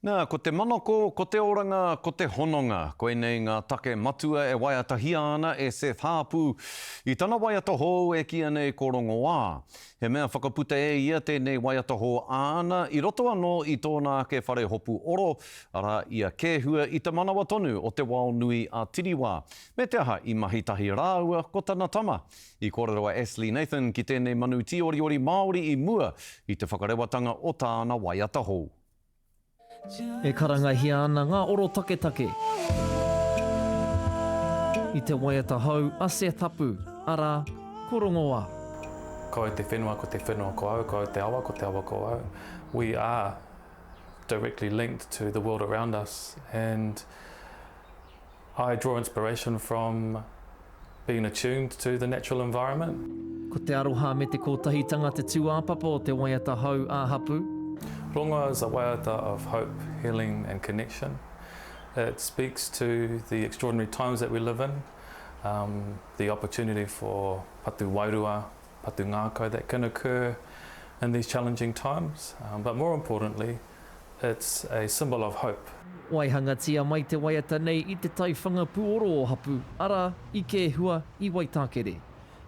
Nā, ko te manako, ko te oranga, ko te hononga. Koinei ngā take matua e waiatahia ana e Seth Haapu i tana waiata hou e kīia nei ko Rongoā. He mea whakaputa e ia tēnei waiata hou āna i roto anō i tōna ake whare hopu oro, arā, i a Kēhua i te manawa tonu o te wao nui a Tiriwā. Me te aha, i mahi tahi rāua ko tana tama. I kōrero a Ashley Nathan ki tēnei manu tīoriori Māori i mua i te whakarewatanga o tāna waiata hou. E karangahia ana ngā oro taketake i te waiata hou a Seth Hapu, arā, ko Rongoā. Ko au te whenua, ko te whenua ko au, ko au te awa, ko te awa ko au. We are directly linked to the world around us and I draw inspiration from being attuned to the natural environment. Ko te aroha me te kotahitanga te tūāpapa o te waiata hou a Hapu. Rongoa is a waiata of hope, healing and connection. It speaks to the extraordinary times that we live in, um, the opportunity for patu wairua, patu ngākau that can occur in these challenging times, um, but more importantly, It's a symbol of hope. Waihangatia mai te waiata nei i te taiwhanga puoro o Hapu, arā, i Kēhua, i Waitākere.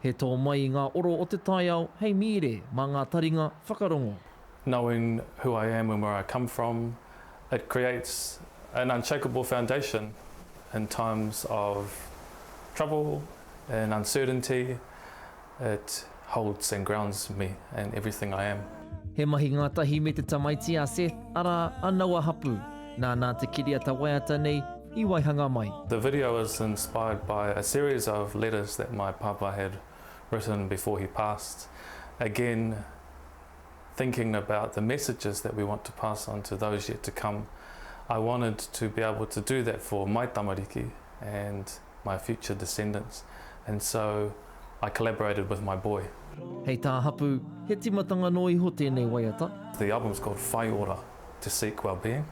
He tō mai i ngā oro o te taiao hei mīre mā ngā taringa whakarongo. Knowing who I am and where I come from, it creates an unshakable foundation in times of trouble and uncertainty. It holds and grounds me and everything I am. He mahi ngātahi me te tamaiti a Seth, arā, a Noah Hapu. Nāna te kiriata waiata nei i waihanga mai. The video is inspired by a series of letters that my papa had written before he passed. Again, thinking about the messages that we want to pass on to those yet to come, I wanted to be able to do that for my tamariki and my future descendants and so I collaborated with my boy. Hei tā Hapu, he timatanga noa iho tēnei waiata. The album's called Whai Ora, to seek well-being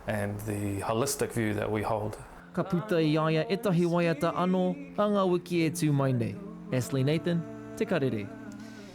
and the holistic view that we hold. Ka puta i a ia ētahi waiata anō ā ngā wiki e tū mai nei. Ashley Nathan, Te Karere.